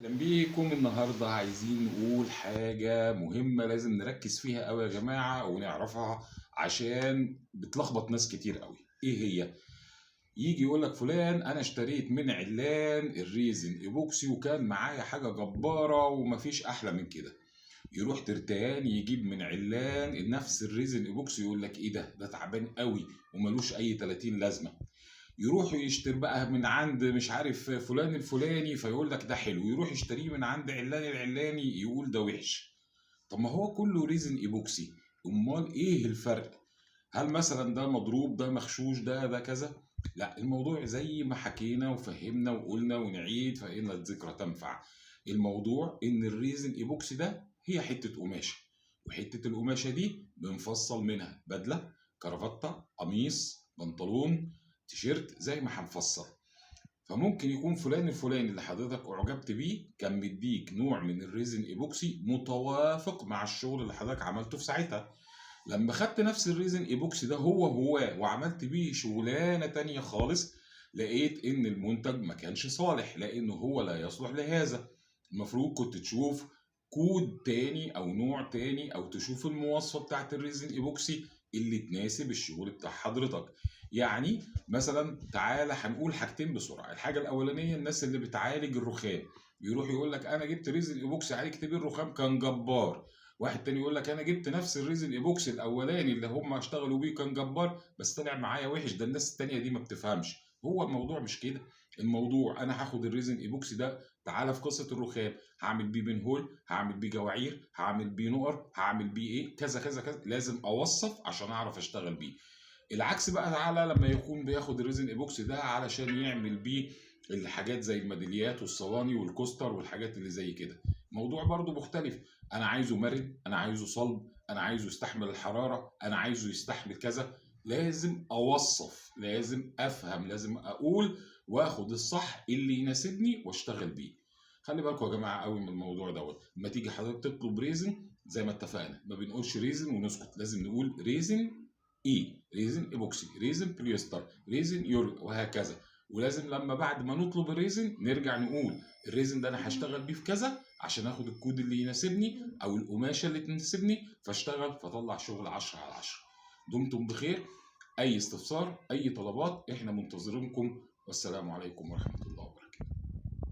اهلا بيكم. النهارده عايزين نقول حاجة مهمة لازم نركز فيها قوي يا جماعة ونعرفها، عشان بتلخبط ناس كتير قوي. ايه هي؟ يجي يقول لك فلان انا اشتريت من علان ال resin epoxy وكان معايا حاجة جبارة ومفيش احلى من كده. يروح ترتان يجيب من علان نفس ال resin epoxy يقول لك ايه ده تعبان قوي وملوش اي 30 لازمة. يروح يشتري بقى من عند مش عارف فلان الفلاني فيقول لك ده حلو، يروح يشتريه من عند علان العلاني يقول ده وحش. طب ما هو كله resin epoxy، امال ايه الفرق؟ هل مثلا ده مضروب، ده مغشوش، ده كذا؟ لا، الموضوع زي ما حكينا وفهمنا وقلنا ونعيد فإن الذكرى تنفع. الموضوع ان ال resin epoxy ده هي حتة قماشة، وحتة القماشة دي بنفصل منها بدلة، كرافتة، قميص، بنطلون، تيشيرت، زي ما هنفصل. فممكن يكون فلان الفلاني اللي حضرتك اعجبت بيه كان مديك نوع من ال resin epoxy متوافق مع الشغل اللي حضرتك عملته في ساعتها. لما خدت نفس ال resin epoxy ده هو هو وعملت بيه شغلانة تانية خالص، لقيت ان المنتج ما كانش صالح لانه هو لا يصلح لهذا. المفروض كنت تشوف كود تاني او نوع تاني، او تشوف المواصفه بتاعت ال resin epoxy اللي تناسب الشغل بتاع حضرتك. يعني مثلا تعالى هنقول حاجتين بسرعة. الحاجة الاولانية، الناس اللي بتعالج الرخام يروح يقول لك انا جبت resin epoxy عالجت بيه الرخام كان جبار. واحد تاني يقول لك انا جبت نفس ال resin epoxy الاولاني اللي هم اشتغلوا بيه كان جبار بس طلع معايا وحش، ده الناس التانية دي ما بتفهمش. هو الموضوع مش كده. الموضوع انا هاخد ال resin epoxy ده، تعالى في قصة الرخام هعمل بيه pinhole، هعمل بيه جواعير، هعمل بيه نقر، هعمل بيه ايه، كذا كذا كذا، لازم اوصف عشان اعرف اشتغل بيه. العكس بقى تعالى لما يكون بياخد ال resin epoxy ده علشان يعمل بيه الحاجات زي الميداليات والصواني وال coaster والحاجات اللي زي كده، موضوع برضو مختلف. انا عايزه مرن، انا عايزه صلب، انا عايزه يستحمل الحرارة، انا عايزه يستحمل كذا. لازم اوصف، لازم افهم، لازم اقول واخد الصح اللي يناسبني واشتغل بيه. خلي بالكم يا جماعة قوي من الموضوع دوت. لما تيجي حضرتك تطلب resin زي ما اتفقنا ما بنقولش resin ونسكت، لازم نقول resin ايه، resin epoxy، resin polyester، resin urea، وهكذا. ولازم لما بعد ما نطلب ال resin نرجع نقول ال resin ده انا هشتغل بيه في كذا عشان اخد الكود اللي يناسبني او القماشه اللي تناسبني، فاشتغل فطلع شغل 10 على 10. دمتم بخير. اي استفسار، اي طلبات، احنا منتظرينكم. والسلام عليكم ورحمة الله.